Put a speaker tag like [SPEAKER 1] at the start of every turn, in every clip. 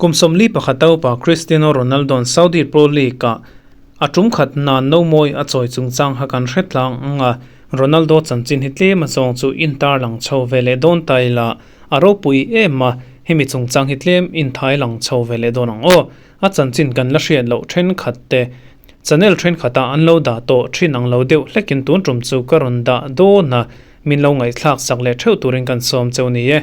[SPEAKER 1] Kum 41 a upa Cristiano Ronaldo'n Saudi Pro League-ah a tum khat nan nomawi a chawi chungchang kha kan hre tlang ang a, Ronaldo chanchin hi tlem a zawng chu intar lang chho ve leh dawn ta ila a ropui em a, hemi chungchang hi tlem inthai lang chho ve leh dawn ang aw. A chanchin kan la hriat loh thenkhat te channel thenkhatah an lo dah tawh thin ang lo deuh hlekin tun tum chu ka rawn dah dawn a, min lo ngaihthlak sak leh theuh turin kan sawm cheu ni e.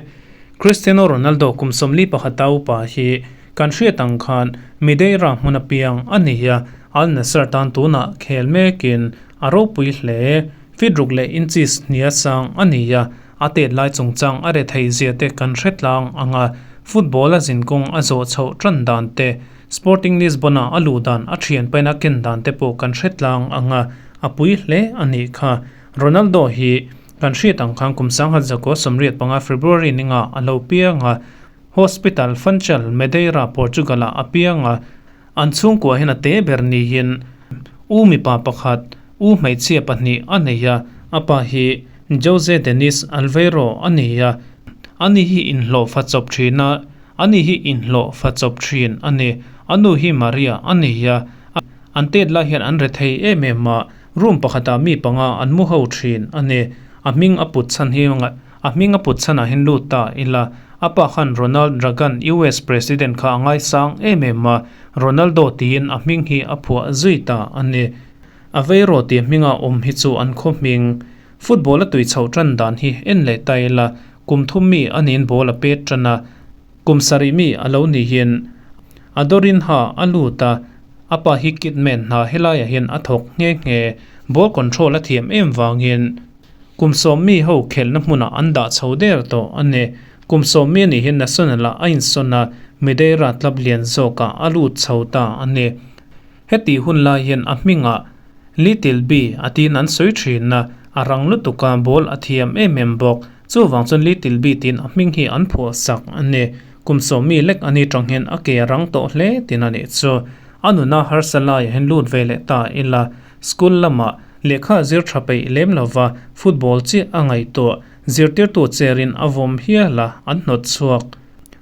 [SPEAKER 1] Cristiano Ronaldo kum 41 a upa hi kan hriat ang khan Madeira hmun apiang a ni a, Al Nassr tan tunah khel mekin a ropui hle. Feet ruk leh inches hnia sang a ni a, a tet lai chungchang a rethei zia te kan hre tlang ang a, football a zinkawng a zawh chhoh tan dan te, Sporting Lisbon-a a luh dan a thian paina ken dan te pawh kan hre tlang ang a, a pui hle a nih kha. Ronaldo hi kan hriat ang khan kum 1985 February ninga a lo piang a, Hospital Funchal, Madeira, Portugal-ah a piang a, an chhungkua hian a te ber niin u mipa pakhat, u hmeichhia pahnih a nei a, a pa hi Jose Denis Alveiro a ni a, ani hi inhlawhfa chawp thin a, ani hi inhlawhfa chawp thin a ni. A nu hi Maria a ni a, an tet lai hian an rethei em em a, Room pakhatah mi panga an mu ho thin a ni. A hming a put chhan hi a hming a put chhanah hian lut ta ila. A pa khan Ronald Reagan US President kha a ngaisang em em a, Ronaldo tiin a hming hi a phuah zui ta a ni. Aveiro tih hminga awm hi chu an khaw hming. Football a tui chhoh tan dan hi en leh ta ila, kum thum mi a niin ball a pet tan a, kum sarih mi a lo nihin a dawrin ha a lut a, A pa hi kit man hna helaiah hian a thawk nghe nghe. Ball control a thiam em vangin kum sawm mi ho khelhna hmunah an dah chho der tawh a ni. Kum sawm mi anih hian National ah a insawn a, Madeira club lian zawkah a lut chho ta a ni. Heti hun lai hian a hmingah Little B a tiin an sawi thin a, a rang lutuk a, ball a thiam em em bawk. Chuvang chuan Little B tiin a hming hi an phuah sak a ni. Kum sawm mi lek a ni tang hian a ke a rang tawh hle tin a nih chu. A nuna harsa laiah hian lut ve leh ta ila, school lamah lehkha zir tha peih lem lova football chiah a ngaihtuah zirtirtu cherin a vawm hial a, an hnawt chhuak.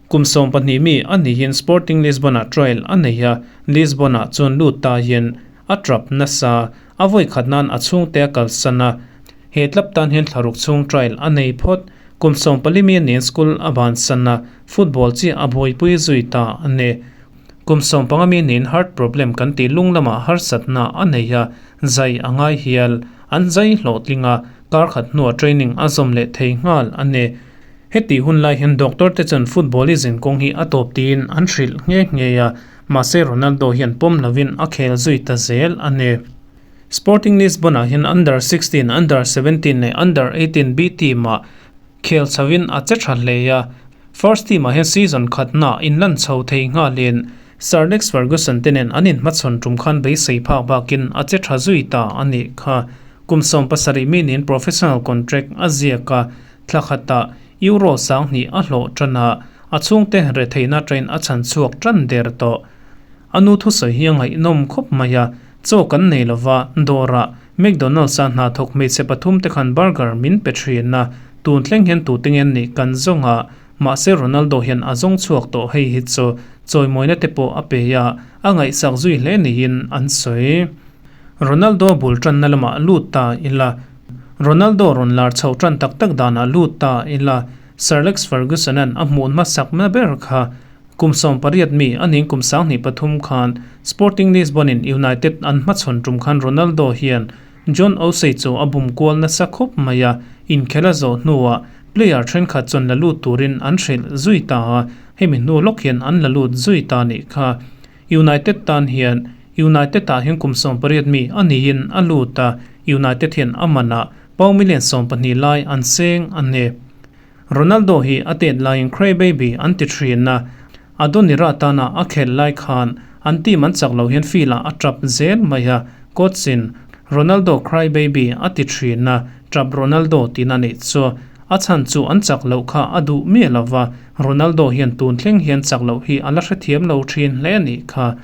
[SPEAKER 1] Kum 12 mi a nihin Sporting Lisbon-ah trial a nei a, Lisbon-ah chuan lut ta hian a trap nasa, a vawi khat nan a chhungte a kalsan a, he club tan hian thlaruk chhung trial a nei phawt. Kum 14 mi nen school a bansan a, football chiah a buaipui zui ta a ni. Kum 15 mi nen heart problem kan tih lung lamah harsatna a nei a, zai a ngai hial. An zai hlawhtling a, kar khat hnuah training a zawm leh thei nghal a ni. Heti hun lai hian doctor te chuan football i zin kawng hi a tawp tiin an hrilh nghe nghe a, mahse Ronaldo hian pawm lovin a khel zui ta zel a ni. Sporting Lisbon-ah hian Under 16, Under 17 leh Under 18 B team-ah khel chhoin a che tha hle a. First team-ah hian season khatna inlan chho thei nghalin Sir Alex Ferguson te nen an inhmachhawn tum khan beisei phak bakin a che tha zui ta a nih kha. Kum 17 mi niin professional contract a ziak a, thla khatah Euro 2000 a hlawh tan a, a chhungte retheihna train a chhan chhuak tan der tawh. A nu thusawi hi a ngaihnawm khawp mai a, Chaw kan nei lova, dawrah McDonald's-a hna thawk hmeichhe pathum te khan burger min pe thin a, tun thleng hian tute nge nih kan zawng a, mahse Ronaldo hian a zawng chhuak tawh hei hi chu chawimawina te pawh a pe a, a ngaihsak zui hle niin an sawi. Ronaldo bul tanna lamah lut ta ila. Ronaldo rawn lar chhoh tan tak tak danah lut ta ila, Sir Alex Ferguson-a'n a hmuh hmasakna ber kha Kum 18 mi a ning kum 23 khan Sporting Lisbon-in United an hmachhawn tum khan Ronaldo hian John Osei chu a bum kual nasa khawp mai a, inkhel a zawh hnuah player thenkhat chuan la lut turin an hrilh zui ta a, hemi hnu lawk hian an la lut zui ta nih kha. United tan hian United-ah hian kum 18 mi a niin a lut a, United hian a manah pound million 12 lai an seng a ni. Ronaldo hi a tet laiin Cry Baby an ti thin a, Adonira tana a khelh lai khan an team an chak lo hian field ah a tap zel mai a, coach in Ronaldo Cry Baby a ti thin a, tap Ronaldo tina nih chu a chhan chu an chak loh kha a duh miah lova, Ronaldo hian tun thleng hian chak loh hi a la hrethiam lo thin hle a nih kha.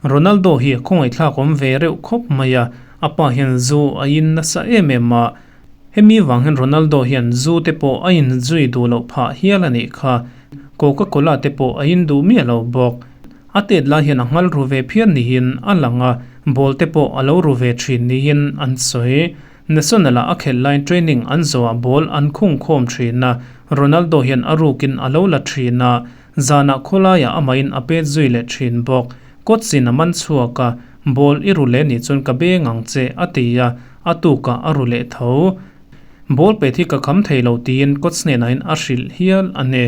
[SPEAKER 1] Ronaldo hi khawngaihthlak awm ve reuh khawp mai a, a pa hian zu a in nasa em em a, Hemi vang hian Ronaldo hian zu te pawh a inzui duh loh phah hial a nih kha. Coca Cola te pawh a in duh miah lo bawk. A tet lai hian a ngal ru ve phian niin a lang a, ball te pawh a lo ru ve thin niin an sawi. National-a a khelh laiin training an zawhah ball an khung khawm thin a, Ronaldo hian a rukin a lo la thin a, zanah khawlaiah amahin a pet zui leh thin bawk. Kawtsin a man chhuak a, Ball i ru leh nih chuan ka beng ang che, a ti a, a tukah a ru leh tho. Ball pet hi ka kham thei lo tiin coach hnenah a hrilh hial a ni.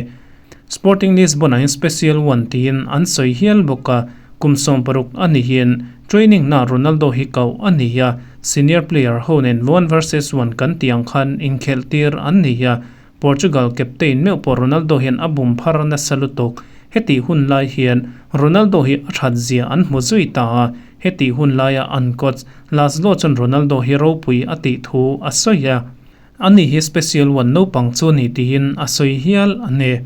[SPEAKER 1] Sporting Lisbon-ah hian Special One tiin an sawi hial bawk a, kum 60 a ni hian training na Ronaldo hi koh a ni a, senior player ho nen one versus one kan tih ang khan inkhelh tir an ni a, Portugal captain meuh pawh Ronaldo hian a bum phar nasa lutuk. Hetih hun lai hian Ronaldo hi a that zia an hmu zui ta a, hetih hun laia an coach Laszlo chuan Ronaldo hi ropui a tih thu a sawi a. Ani hi special one naupang chu ni tiin a sawi hial a ni.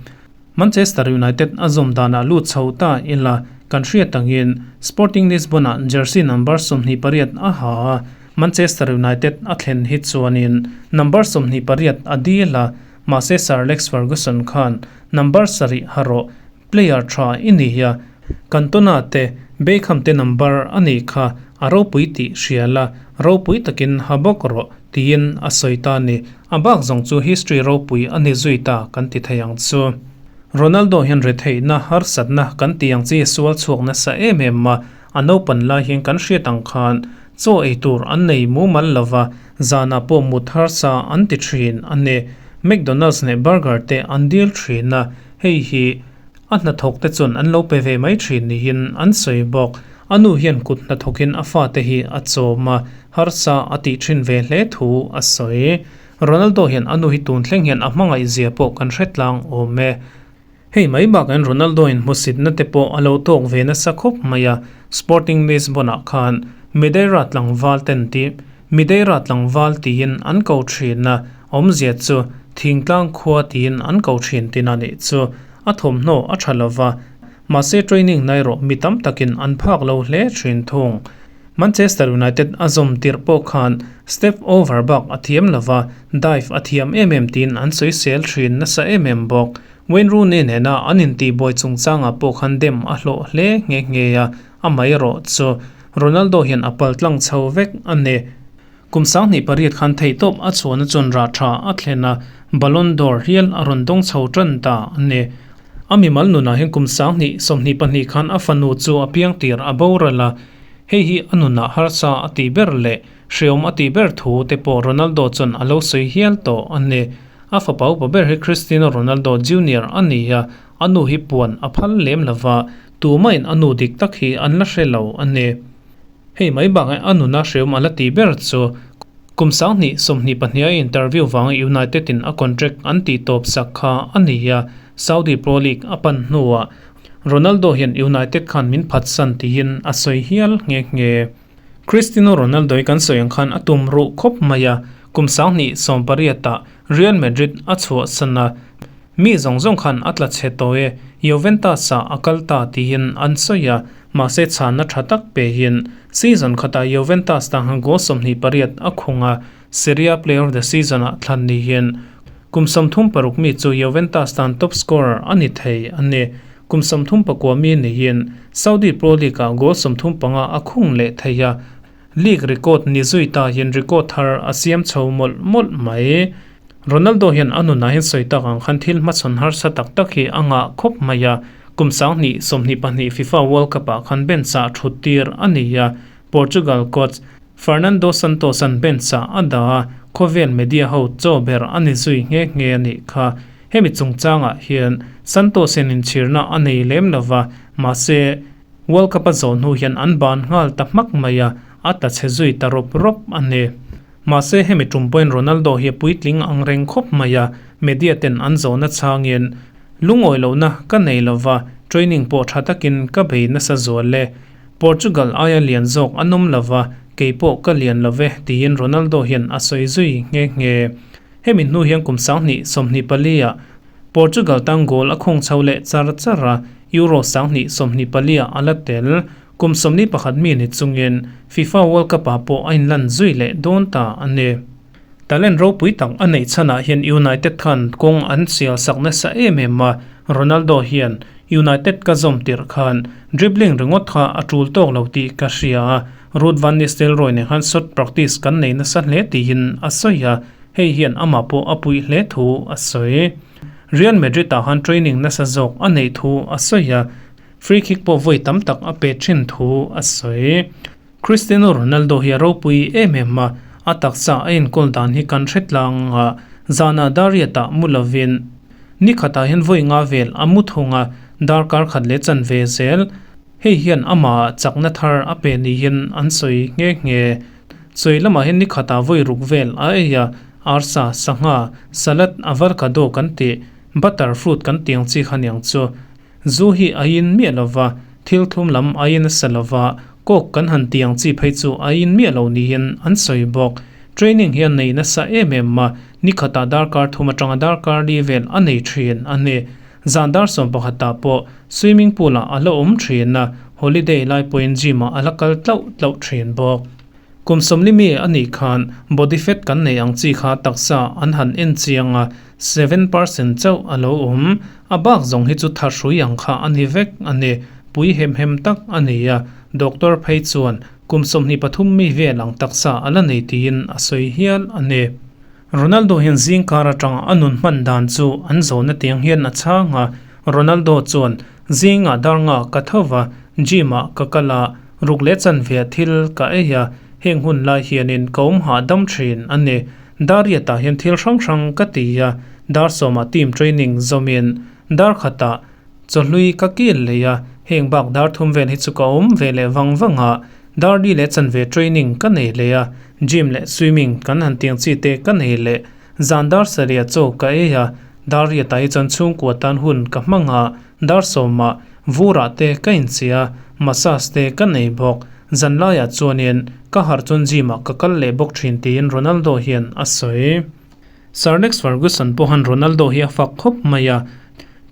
[SPEAKER 1] Manchester United a zawm danah lut chho ta ila kan hriat angin Sporting Lisbon-ah jersey number 28 a ha a, Manchester United a thlen hi chuanin number 28 a dil a, mahse Sir Alex Ferguson khan number 7 ha rawh, player tha i ni a, Cantona te Beckham te number a nih kha a ropui tih hria la, ropui takin ha bawk rawh tiin a sawi ta a ni. A bak zawng chu history ropui a ni zui ta kan ti thei ang chu. Ronaldo hian retheihna, harsatna kan tih ang chi sual chhuak nasa em em a, A naupan lai hian kan hriat ang khan chaw ei tur an nei mumal lova, zanah pawh mut harsa an ti thin a ni. McDonald's leh burger te an dil thin a, hei hi a hnathawk te chuan an lo pe ve mai thin niin an sawi bawk. A nu hian kut hnathawkin a fate hi a chawm a, harsa a tih thin ve hle thu a sawi. Ronaldo hian a nu hi tun thleng hian a hmangaih zia pawh kan hre tlang awm e. Hei mai bakah Ronaldo in hmusitna te pawh a lo tawk ve nasa khawp mai a, Sporting Lisbon-ah khan Madeira tlangval ten ti Madeira tlangval tiin an ko thin a, awmzia chu thingtlang khua tiin an ko thin tin a nih chu. A thawmhnaw a tha lova, mahse training na erawh mi tam takin an phak lo hle thin thung. Manchester United a zawm tirh pawh khan step over bak a thiam lova, dive a thiam em em tiin an sawisel thin nasa em em bawk. Wayne Rooney nena an intihbuai chungchangah pawh khan dem a hlawh hle nghe nghe a, amaherawh chu Ronaldo hian a pal tlang chho vek a ni. Kum 28 khan theihtawp a chhuahna chuan rah tha a thlen a, Ballon d'Or hial a rawn dawng chho tan ta a ni. A mimal nunah hian kum 2022 khan a fanu chu a piang tir a boral a, hei hi a nunah harsa a tih ber leh hreawm a tih ber thu te pawh Ronaldo chuan a lo sawi hial tawh a ni. A fapa upa ber hi Cristiano Ronaldo Junior a ni a, a nu hi puan a phal lem lova, tumahin a nu dik tak hi an la hre lo a ni. Hei mai bakah a nuna hreawm a la tih ber chu kum 2024 a interview vanga United in a contract an tih tawp sak kha a ni a, Saudi Pro League a pan hnuah Ronaldo hian United khan min phatsan tiin a sawi hial nghe nghe. Cristiano Ronaldo hi kan sawi ang khan a tum ruh khawp mai a, kum 2018 ah Real Madrid a chhuahsan a, mi zawng zawng khan a tla chhe tawh e, Juventus ah a kal ta tiin an sawi a, mahse chhanna tha tak pe hian season khatah Juventus tan khan goal 28 a khung a, Serie A Player of the Season ah thlan ni hian kum 36 mi chu Juventus tan top scorer a ni thei a ni. Kum 39 mi niin Saudi Pro League-ah goal 35 a khung leh thei a, league record ni zui ta hian record thar a siam chho mawlh mawlh mai. Ronaldo hian a nunah hian sawi tak ang khan thil hmachhawn harsa tak tak hi a ngah khawp mai a, kum 2022 FIFA World Cup-ah khan bench-ah thut tir a ni a, Portugal coach Fernando Santos-a'n bench-ah a dah a, khawvel media ho chaw ber a ni zui nghe nghe a nih kha. Hemi chungchangah hian Santos hian inchhirna a nei lem lo va, mahse World Cup a zawh hnu hian an ban nghal ta hmak mai a, a tla chhe zui ta rawp rawp a ni. Mahse hemi tum pawhin Ronaldo hi a puitling ang reng khawp mai a, media ten an zawhna chhangin, Lungawi lohna ka nei lo va, training pawh tha takin ka bei nasa zual e. Portugal aia lian zawk an awm lo va, kei pawh ka lian lo ve, tiin Ronaldo hian a sawi zui nghe nghe. Hemi hnu hian kum 2024 ah Portugal tan goal a khung chho leh char char a, Euro 2024 ah a la tel. Kum 41 mi ni chungin FIFA World Cup ah pawh a inlan zui leh dawn ta a ni. Talent ropui tak a neih chhanah hian United khan kawng an sial sak nasa em em a. Ronaldo hian United ka zawm tirh khan dribbling ringawt kha a tul tawk lo tih ka hria a, Ruud van Nistelrooy nen khan shot practice kan nei nasa hle tiin a sawi a, hei hian amah pawh a puih hle thu a sawi. Real Madrid ah khan training nasa zawk a neih thu a sawi a, free kick pawh vawi tam tak a pe thin thu a sawi. Cristiano Ronaldo hi a ropui em em a, a taksa a enkawl dan hi kan hre tlang a, zanah Dariat-ah mu lovin ni khatah hian vawi nga vel a mu thung a, darkar khat leh chanve zel. Hei hian amah chakna thar a pe niin an sawi nghe nghe. Chawi lamah hian ni khatah vawi ruk vel a ei a, arsa, sangha, salad, avocado kan tih, butter fruit kan tih ang chi kha niang chu. Zu hi a in miah lo va, thil thlum lam a in a sa lo va, kawk kan han tih ang chi phei chu a in miah lo niin an sawi bawk. Training hi a nei nasa em em a, ni khatah darkar thum atanga darkar li vel a nei thin a ni. Zan dar 11 ah pawh swimming pool ah a la awm thin a, holiday lai pawhin gym ah a la kal tlauh tlauh thin bawk. Kum 40 mi a nih khan body fat kan nei ang chi kha taksa an han en chiang a, 7% chauh a lo awm. A bak zawng hi chu tha hrui ang kha a ni vek a ni. Pui hem hem tak a ni a, doctor phei chuan kum 23 mi vel ang taksa a la nei tiin a sawi hial a ni. Ronaldo hian zing kar atanga a nun hman dan chu an zawhna tiang hian a chhang a, Ronaldo chuan, Zingah dar nga ka tho va, gym ah ka kal a, ruk leh chanve ah thil ka ei a, heng hun lai hianin ka awm hahdam thin a ni. Dar riatah hian thil hrang hrang ka ti a, dar sawmah team training zawmin dar khatah chawhlui ka kil leh a, heng bak dar thum vel hi chu ka awm ve leh vang vang a, dar li leh chanve training ka nei leh a, gym leh swimming kan han tiang chi te ka nei leh. Zan dar sarih chaw ka ei a, dar riatah hi chuan chhungkua tan hun ka hmang a, dar sawmah vurah te ka inchih a, massage te ka nei bawk. Zan laiah chuanin ka harh chuan gym ah ka kal leh bawk thin tiin Ronaldo hian a sawi. Sir Alex Ferguson pawhan Ronaldo hi a fak khawp mai a,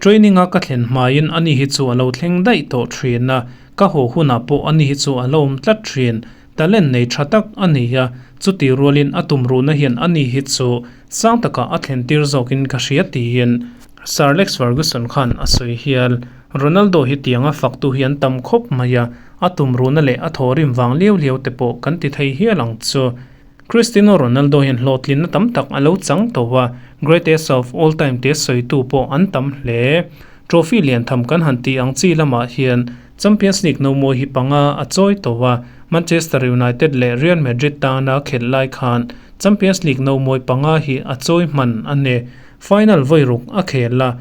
[SPEAKER 1] training a ka thlen hmain ani hi chu a lo thleng daih tawh thin a, ka haw hunah pawh ani hi chu a lo awm tlat thin. Talent nei tha tak a ni a, chuti rualin a tumruhna hian a ni hi chu sang takah a thlen tir zawkin ka hria tiin Sir Alex Ferguson khan a sawi hial. Ronaldo hi tianga faktu hi an tam khawp mai a, a tumruhna leh a thawhrim vang liau liau te pawh kan ti thei hial ang chu. Cristiano Ronaldo hian hlawhtlinna tam tak a lo chang tawh a, greatest of all time tia sawitu pawh an tam hle. Trophy lian tham kan han tih ang chi lamah hian Champions League nomawi hi panga a chawi tawh a, Manchester United leh Real Madrid tana khelh lai khan Champions League nomawi panga hi a chawi hman a ni. Final vawi ruk a khel a,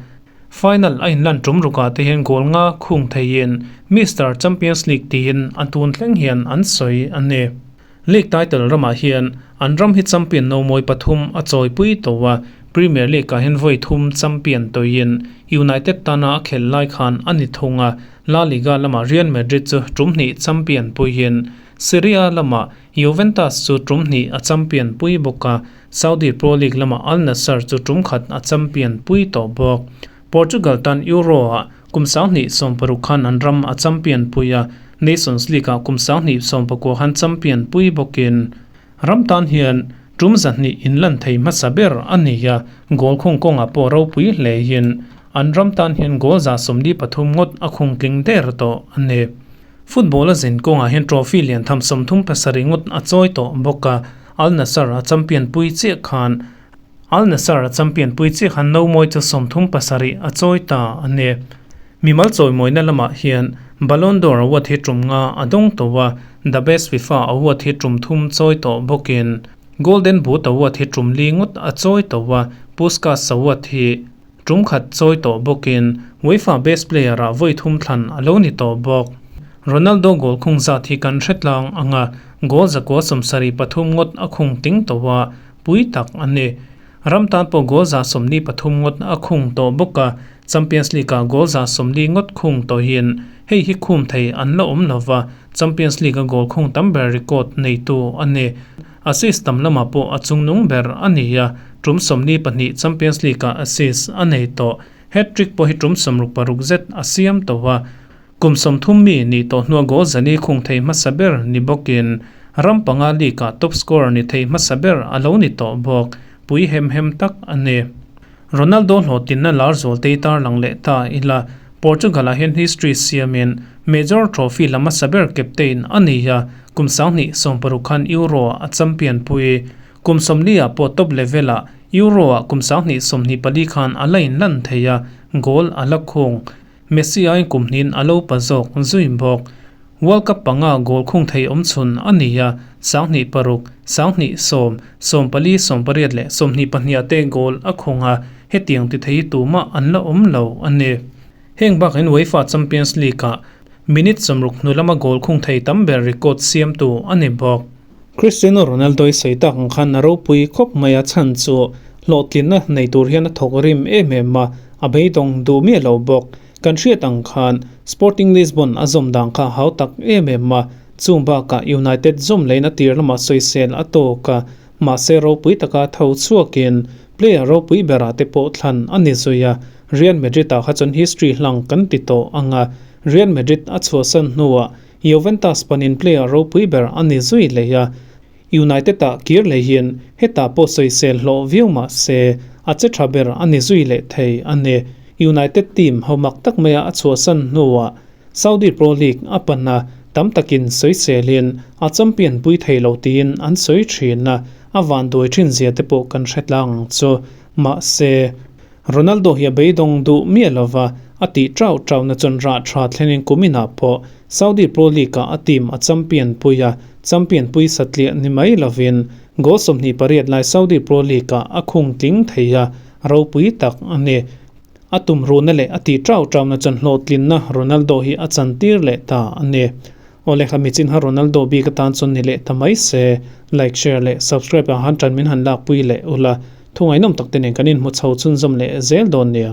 [SPEAKER 1] final a inlan tum rukah te hian goal nga khung theiin Mister Champions League tiin a tun thleng hian an sawi a ni. League title ramah hian an ram hi champion nomawi pathum a chawipui tawh a, Premier League ah hian vawi thum champion tawhin United tana a khelh lai khan a ni thung a, La Liga lamah Real Madrid chu tum hnih champion puiin Serie A lamah Juventus chu tum hnih a champion pui bawk a, Saudi Pro League lamah Al Nassr chu tum khat a champion pui tawh bawk. Portugal tan Euro ah kum 2016 khan an ram a champion pui a, Nations League ah kum 2019 khan champion pui bawkin ram tan hian tum 200 inlan thei hmasa ber a ni a, goal khung kawngah pawh ropui hlein an ram tan hian goal 133 ngawt a khung tling der tawh a ni. Football a zin kawngah hian trophy lian tham 37 ngawt a chawi tawh bawk a, Al Nassr a champion pui chiah khan Al Nassr a champion pui chiah khan nomawi chu 37 a chawi ta a ni. Mimal chawimawina lamah hian Ballon d'Or award hi tum nga a dawng tawh a, The Best FIFA award hi tum thum chawi tawh bawkin Golden Boot award hi tum li ngawt a chawi tawh a, Puskas award hi tum khat chawi tawh bawkin UEFA Best Player ah vawi thum thlan a lo ni tawh bawk. Ronaldo goal khung zat hi kan hre tlang ang a, goal 173 ngawt a khung ting tawh a, pui tak a ni. Ram tan pawh goal 133 ngawt a khung tawh bawk a, Champions League ah goal 40 ngawt khung tawhin hei hi khum thei an la awm lova, Champions League a goal khung tam ber record neitu a ni. Assist tam lamah pawh a chungnung ber a ni a, tum 42 Champions League ah assist a nei tawh. Hat-trick pawh hi tum 66 zet a siam tawh a, kum 30 mi nih tawh hnua goal 400 khung thei hmasa ber ni bawkin ram panga league ah top scorer ni thei hmasa ber a lo ni tawh bawk. Pui hem hem tak a ni. Ronaldo hlawhtlinna lar zualte hi tarlang leh ta ila, Portugal ah hian history siamin major trophy lam hmasa ber captain a ni a, kum 2016 khan Euro ah a champion pui. Kum 40 ah pawh top level ah Euro ah kum 2024 khan a la inlan thei a, goal a la khung. Messi aiin kum hnihin a lo pa zawk zui bawk. World Cup panga goal khung thei awm chhun a ni a, 2006, 2010, 14, 18 leh 22 ah te goal a khung a, hetiang ti thei tumah an la awm lo a ni. Heng bakin UEFA Champions League ah minute 60 hnu lama goal khung thei tam ber record siamtu a ni bawk. Cristiano Ronaldo i sawi tak ang khan a ropui khawp mai a chhan chu hlawhtlinna nei tur hian a thawk rim em em a, a beidawng duh miah lo bawk. Kan hriat ang khan Sporting Lisbon a zawm dan kha a hau tak em em a, chung bakah United zawm leiin a tir lamah sawisel a tawk a, mahse ropui taka tho chhuakin player ropui berah te pawh thlan a ni zui a, Real Madrid ah kha chuan history hlang kan ti tawh ang a, Real Madrid a chhuahsan hnuah Juventus panin player ropui ber a ni zui leh a, United ah kir lehin hetah pawh sawisel hlawh viau mah se a che tha ber a ni zui leh thei a ni. United team ho mak tak maia a chhuahsan hnuah Saudi Pro League a pan a, tam takin sawiselin a champion pui thei lo tiin an sawi thin a, a vanduai thin zia te pawh kan hre tlang ang chu. Mahse. Ronaldo hi a beidawng duh miah lova, a tih trauh trauhna chuan rah tha thlenin kuminah pawh Saudi Pro League-ah a team a champion pui a, champion pui satliah ni mai lovin goal 28 lai Saudi Pro League-ah a khung tling thei a, ropui tak a ni. A tumruhna leh a tih trauh trauhna chuan hlawhtlinna Ronaldo hi a chantir leh ta a ni. Awle kha michin kha Ronaldo bik atan chuan ni leh ta mai se, like, share leh subscribe ah han tan min han lakpui leh ula, thu ngaihnawm tak te nen kan inhmu chho chhunzawm leh zel dawn nia.